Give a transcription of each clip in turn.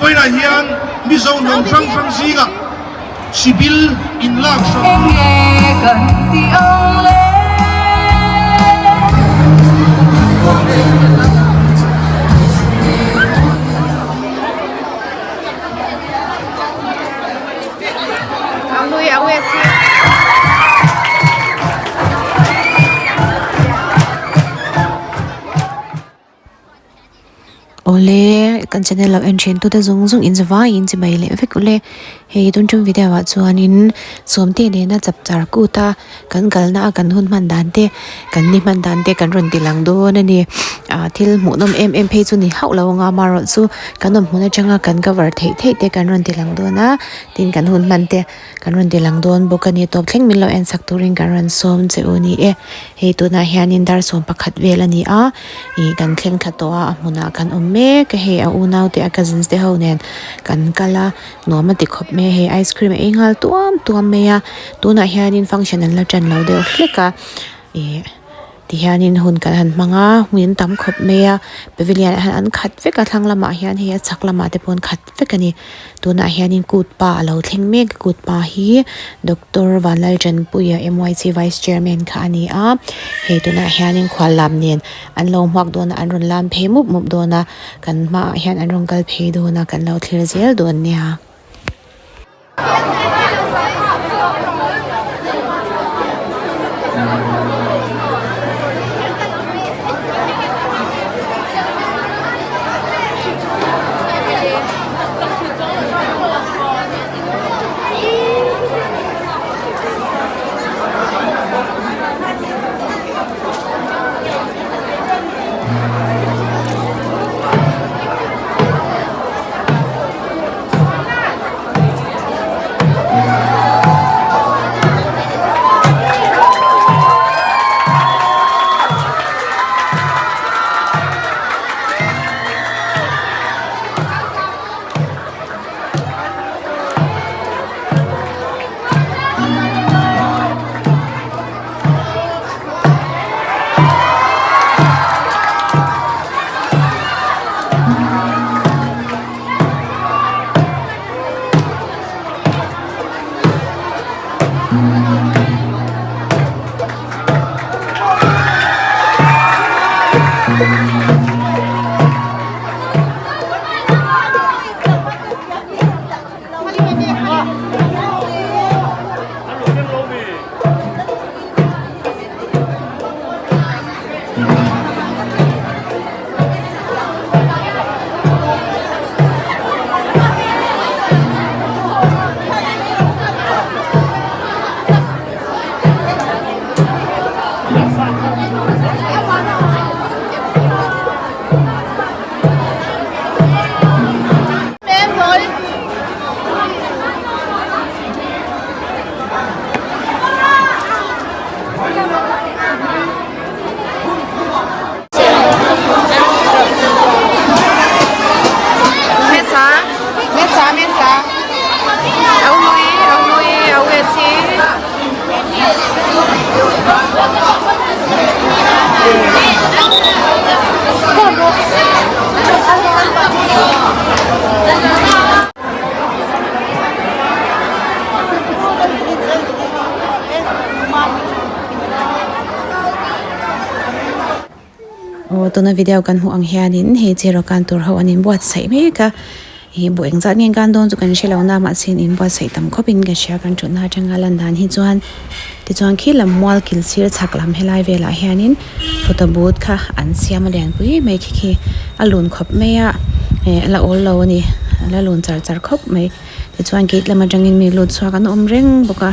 Vawiinah hian Mizo hnam hrang hrang zingah chibil inlak hrang Awle kan channel lo en thin tute zawng zawng in zavai in chi mai leh vek ule hei tun tum video ah chuanin sawmte nena chap char kut a kan kalna a kan hun hman dan te kan ni hman dan te kan rawn ti lang dawn a ni ah thil hmuh nawm em em phei chu ni hauh lo anga amaherawhchu kan awm hmun atanga kan cover theih theih te kan rawn ti lang dawn a tin kan hun hman te. Kan rawn ti lang dawn bawk a ni tawp thleng min lo en sak turin kan rawn sawm che u ni e. Hei tunah hianin dar sawm pakhat vel a ni a, ih kan thleng thla tawh a, a hmunah kan awm mek a hei a unau te a cousins te ho nen kan kal a, nuam a ti khawp mai a hei ice cream a ei nghal tuam tuam mai a, tunah hianin function an la tan lo deuh hlek a ih. Tihianin hun kan han hmang a, hmun tam khawp mai a, pavilion ah hian an khat vek a thlang lamah hian hei a chhak lamah te pawh an khat vek a ni. Tunah hianin kut pa a lo thleng mek a, kut pa hi Doctor Vanlaltanpuia M Y C Vice Chairman kha a ni a, hei tunah hianin khual lam nen an lo hmuak dawn a, an rawn lam phei mup mup dawn a, kan hmaah hian an rawn kal phei dawn a, kan lo thlir zel dawn nia. Aw tuna video kan hmuh ang hianin hei cheraw kan tur ho an inbuatsaih mek a ih buh engzat nge kan dawn chu kan hre lo na mahse an inbuatsaih tam khawp in ka hria kan thutna atanga lan dan hi chuan tichuan khi lam mual kil sir chhak lam helai velah hianin photo booth kha an siam a lianpui mai khi khi a lun khawp mai a eh a la awl lo a ni a la lun char char khawp mai. Tichuan gate lam atangin mi lut chhuak an awm reng bawk a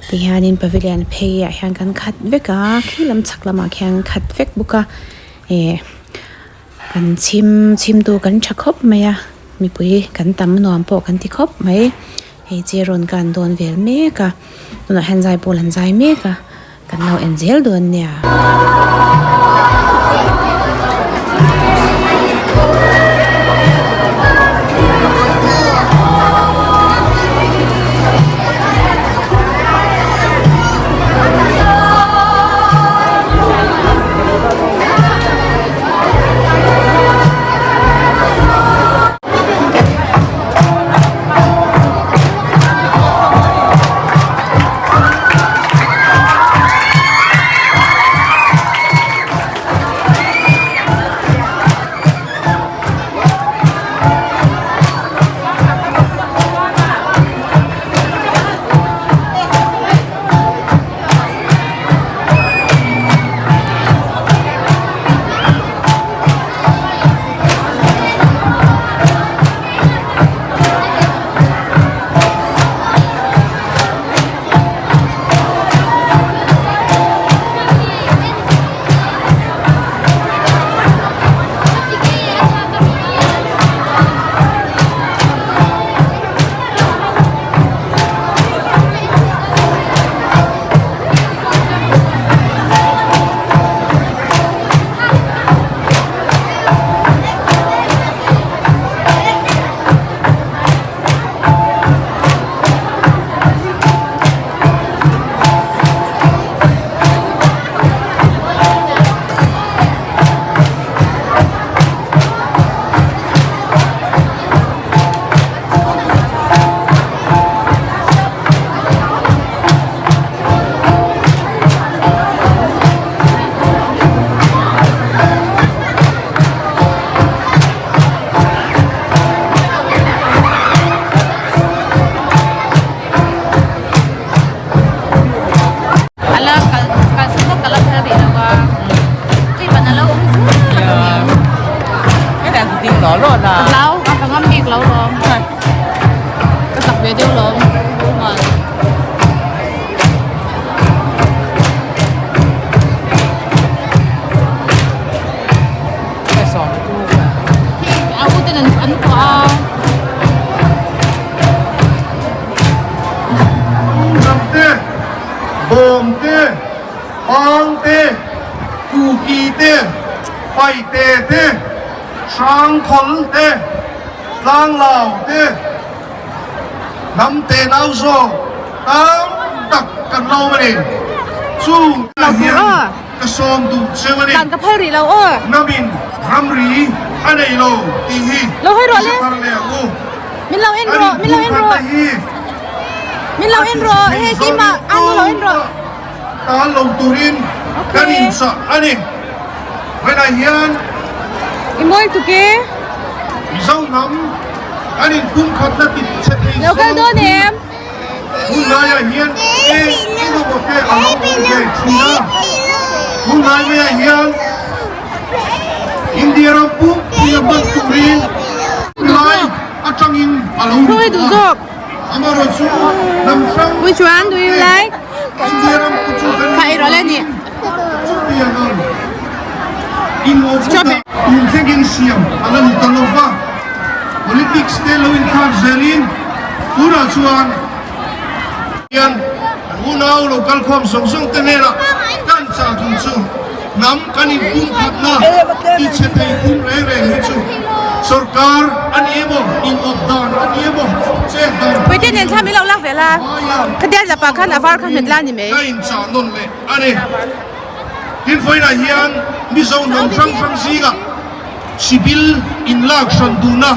tihianin pavilion phei ah hian kan khat vek a khi lam chhak lamah khian an khat vek bawk a ih kan chhim chhim tu kan tha khawp mai a mipui kan tam nuam pawh kan ti khawp mai hei chi rawn kan dawn vel mek a tunah hian zaipawl an zai mek a. Kan lo en zel dawn nia. Ka chak ve deuh lo nghal. A u ten an kuah a. Ram te, bawm te, pang te, kuki te, paite te, hrangkhawl te, tlanglau te, hnam te nau zawk tam tak kan lo awm a ni. Chung ah hian ka sawm duh cheu a ni. Hnamin ramri a nei lo tih hi i hre thar leh ang u. An inphumkhatna hi a ti thei zawnin tumah tan lo turin kan inchah a ni. Vawiinah hian Mizo hnam kan inpumkhatna ti chhe thei zawng hun laiah hian eng emaw te a lo awm ve thin a. Hun lai maiah hian India ram pumpuia hman turin lai atangin a lo ri tawh a. Amaherawhchu hnam hrang hrang te India ram pu chu kan nih avangin chutiang ang inawpna tun thlengin siam a la ni ta lo va. Politics te lo inthlak zelin tunah chuan hian kan unau lo kalkhawm zawng zawng te hnenah kan chah duh chu hnam kan inpumkhatna ti chhe thei thum reng reng hi chu sorkar a ni emaw inawp dan a ni emaw chet dan Puite nen thla min lo lak ve la khatia lapa khan a var kha hmet la ni mai. Ka inchah nawn leh a ni. Tin vawiinah hian Mizo hnam hrang hrang zingah Chibil inlak hran duhna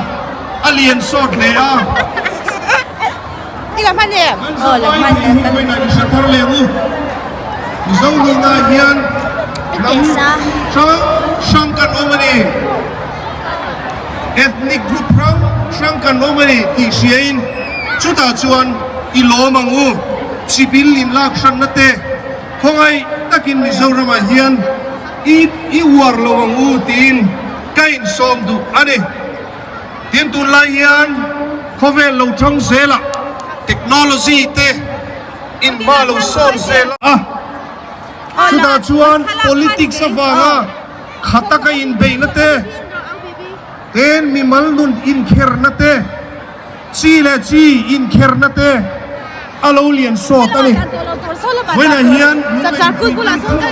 a lian sawt hle a. I la hman em? Kan zavai thei hi vawiinah i hre thar leh ang u. Mizo nihna hian hnam hrang hrang kan awm a ni. Ethnic group hrang hrang kan awm a ni tih hriain chutah chuan i lawm ang u. Chibil inlak hranna te khawngaih takin Mizoramah hian i i uar lo ang u tiin ka insawm duh a ni. Tin tunlai hian khawvel lo thang zelah technology te inhma lo sawn zel a, chutah chuan politics avanga kha taka inbeihna te, tin mimal nun inkherna te, Chi leh chi inkherna te a lo lian sawt a ni. Vawiinah hian hnenah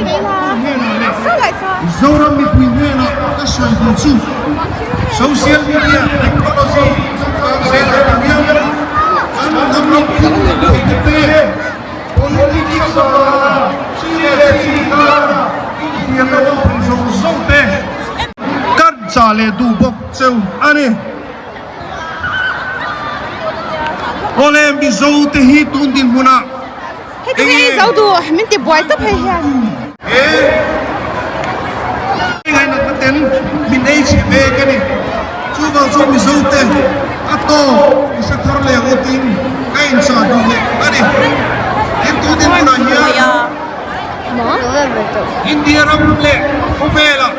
leh Mizoram mipui hnenah ka sawi duh chu social media technology changkang zelah te hian kan hnam in thil theihna te politics avanga chi leh chi kara inhliamna awm thei zawng zawng te kan chah leh duh bawk cheu a ni. Awle Mizo te hi tun dinhmun ah Heti hi ei zo duh min ti buai tawp hei hian. He ngainatna ten min ei chhe mek a ni. Chuvang chu Mizo te a tawk i hre thar leh ngawt in ka inchah duh leh a ni. Tin tun dinhmun ah hian India ram leh khawvel ah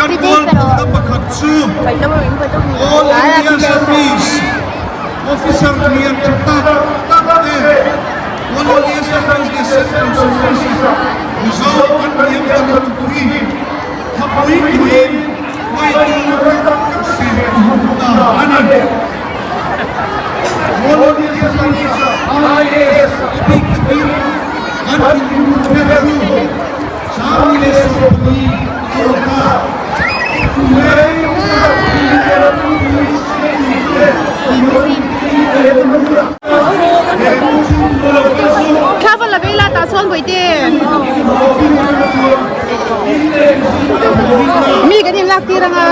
Kan mualphawhna pakhat chu All India Service Officer lian tha tak tak te, All India Service leh Central Service Mizo an liam ta lutuk hi thapui puiin hruaitu kan seh ta a ni. All India Service IAS a bik takin an inrukna chu Sangni leh Sawmpui a awm a, Thla va la vei la tah chuan Bawihte mi kan in lak tir anga.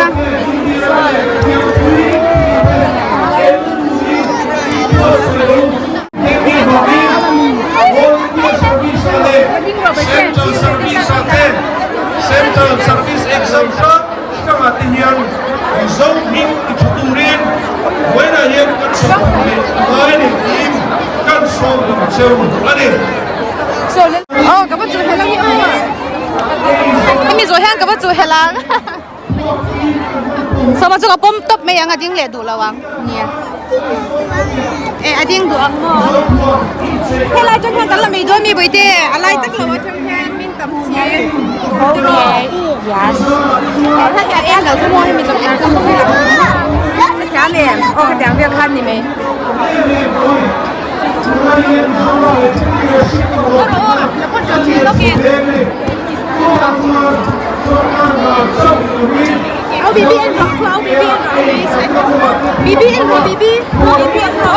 Central Service ah te Central Service Exam hrang hrang ah te hian Mizo hming ti tha turin vawiinah hian kan sawm leh a ngai a ni tiin kan sawm lam cheu a ni. Aw ka va chu helang hemi zawh hian ka va chu helang sawma chu ka pawm tawp mai ang a ding leh duh lo ang nia. E a ding duh ang maw? Helai atang hian kan la mai dawn mi Bawihte, a lai tak lo atang hian min tam si. Okay, yes. Hetiang en lo chu maw hemi chawpchar kha maw ka thiam em aw hetiang vel khan ni mai. Au bibi en rawh khu au bibi en rawh bibi en rawh bibi bibi en rawh bibi en rawh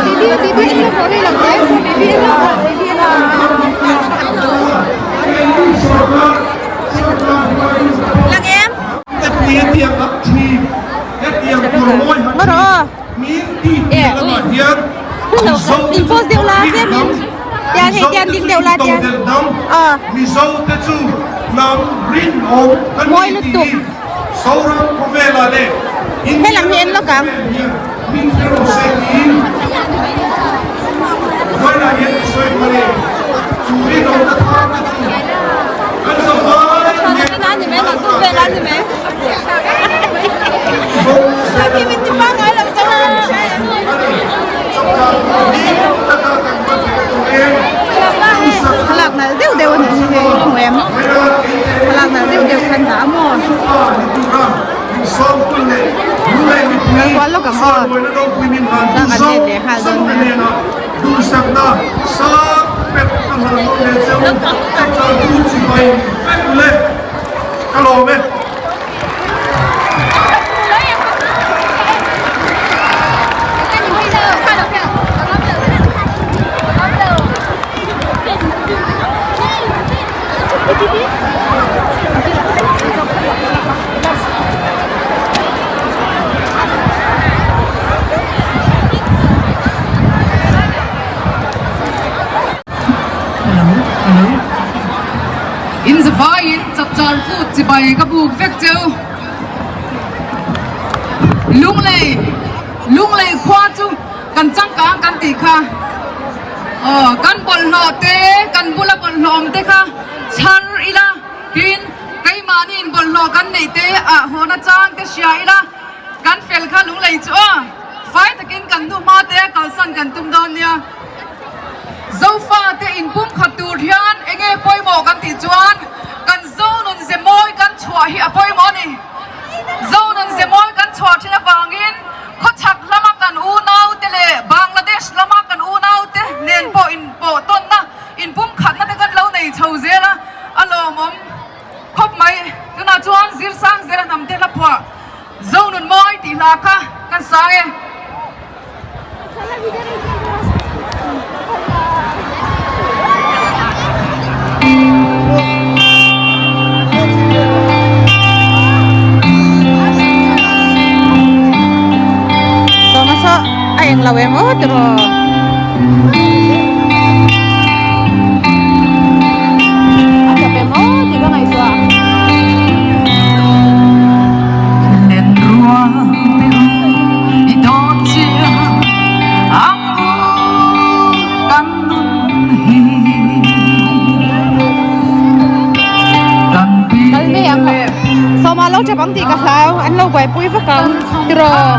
bibi bibi en rawh hei lang te bibi en rawh bibi en rawh lang em Ngawrawh in post deuh la tlem in tian hei tian ding deuh la tian aw mawi lutuk helam hi en lawk ang. Thlalak nalh deuh deuh a nih hi hei hmu em thlalak nalh deuh deuh khan dah a maw kal kual lawk ang aw chuan kan let leh nghal dawn nia. In zavaiin chapchar kut chibai ka buk vek cheu. Lunglei Lunglei khua chu kan changkang kan tih kha aw kan bawlhhlawh te kan bula bawlhhlawh awm te kha chhar ila tin keimahni in bawlhhlawh kan neih te ah hawna chang te hria ila kan fel kha Lunglei chu aw fai takin kan hnuhma te kalsan kan tum dawn nia. Zofate inpumkhat tur hian enge pawimawh kan tih chuan kan Zonun ze mawi kan chhuah hi a pawimawh a ni. Zonun ze mawi kan chhuah thin avangin khawchhak lama kan unaute leh Bangladesh lama kan unaute nen pawh inpawh tawnna, inpumkhatna te kan lo nei chho zel a, a lawmawm khawp mai. Tunah chuan Zirsang zela hnamte hla phuah Zonun mawi tih hla kha kan sang e. Sawma saw a eng lo em aw tiraw. A tawp em aw tih ka ngaihtuah. Kal mai ang Sawma lo tap ang tih ka hlau an lo buaipui vak ang tiraw.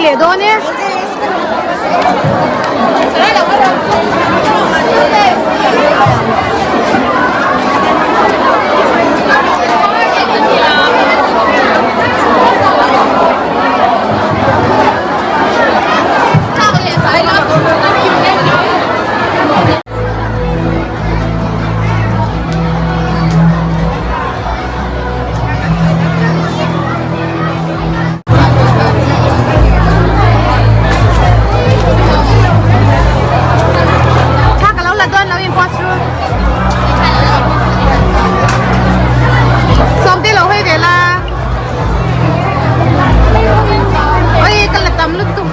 leh dawn e. Thla ka lo la dawn lo in post ru. Sawmte lo hawi ve la. Oi ka la tam lutuk.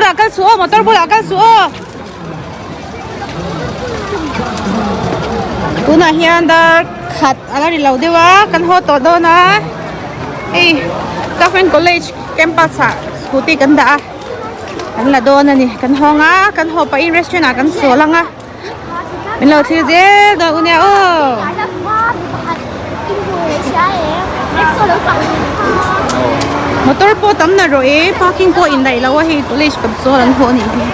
bulah kal suh aw motor bulah kal suh aw tunah hian dar khat a la ri lo deuh a kan haw tawh dawn a hei government college campus ah scooty kan dah a kan la dawn a ni kan hawng a kan haw pahin restaurant ah kan sawl ang a min lo thlir zel dawn u nia aw. Motor pawh tam na rawh e parking pawh indaih lo a hei college kawt zawl an hawh a nih hi.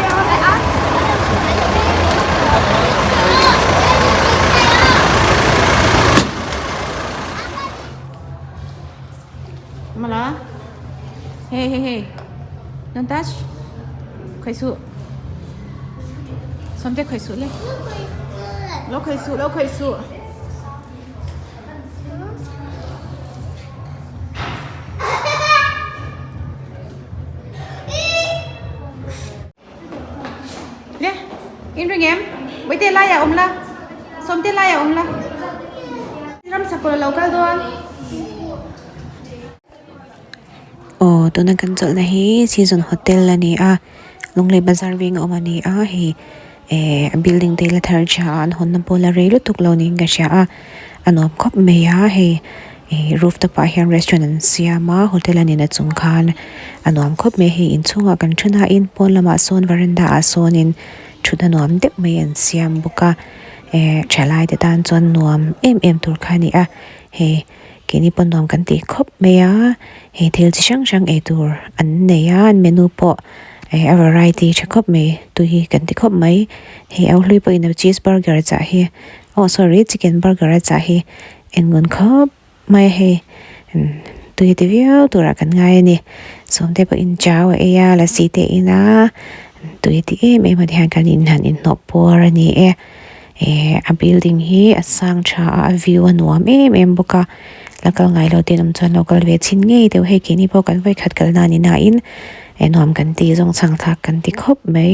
Mala hey hey hey don't touch khoi su Sawmte khoi su le lo khoi su lo khoi su Le in ring em Bawihte laiah awm la Sawmte laiah awm la Ramsa kawlh a lo kal dawn. Aw tuna kan chawlhna hi season hotel a ni a Lunglei bazar veng a awm a ni a hei eh a building te la thar tha a an hawnna pawh la rei lutuk lo niin ka hria a a nuam khawp mai a hei ih rooftop ah hian restaurant an siam a hotel a nihna chung khan a nuam khawp mai a hei inchhungah kan then a in pawn lamah sawn veranda ah sawnin thutna nuam deuh mai an siam bawk a eh thalai te tan chuan nuam em em tur kha a ni a hei. Keini pawh nuam kan tih khawp mai a, hei thil chi hrang hrang ei tur an nei a, an menu pawh eh a variety tha khawp mai tui hi kan ti khawp mai hei au hlui pawhin a cheese burger chah hi oh sorry chicken burger a chah hi en ngun khawp mai a hei tui ti viau turah kan ngai a ni sawmte pawhin chau a ei a lassi te a in a tui ti em em a tihian kan inhan inhnawh puar a ni e. Eh a building hi a sang tha a a view a nuam em em bawk a la kal ngai lo te an awm chuan lo kal ve chhin ngei deuh hei keini pawh kan vawikhat kal na ni nain eh nuam kan ti zawng chhang thlak kan ti khawp mai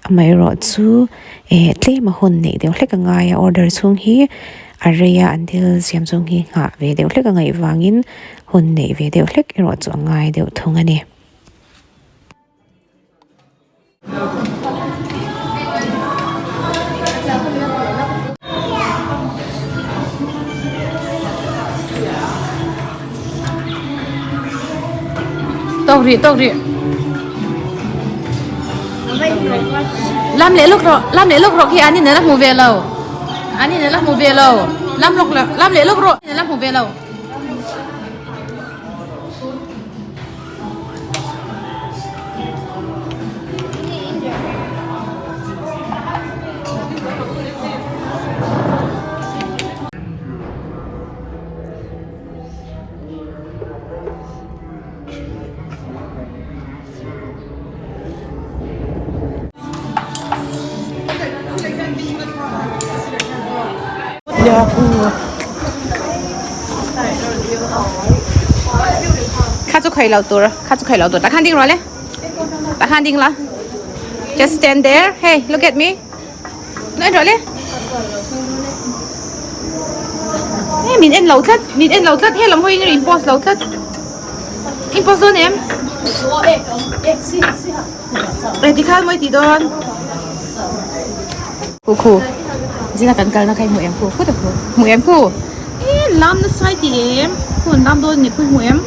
amaherawh chu eh tlem a hun neih deuh hlek a ngai a order chhung hi a rei a an thil siam chhung hi nghah ve deuh hlek a ngaih vangin hun neih ve deuh hlek erawh chu a ngai deuh thung a ni. Tawk rih tawk rih Lam leh lawk rawh lam leh lawk rawh khi an in a la hmu ve lo an in a la hmu ve lo lam lawk lam leh lawk rawh a la hmu ve lo. Kha chu khawi lo tur kha chu khawi lo tur tah khan ding rawh le tah khan ding la just stand there hey look at me en rawh le eh min en lo tlat min en lo tlat helam hawiin in post lo tlat in post dawn em eh tikhan mawi tih dawn khu khu zina kan kalna kha i hmu em khu khu ta khu hmu em khu eh lam nasa i ti em khu an lam dawn a ni khu i hmu em.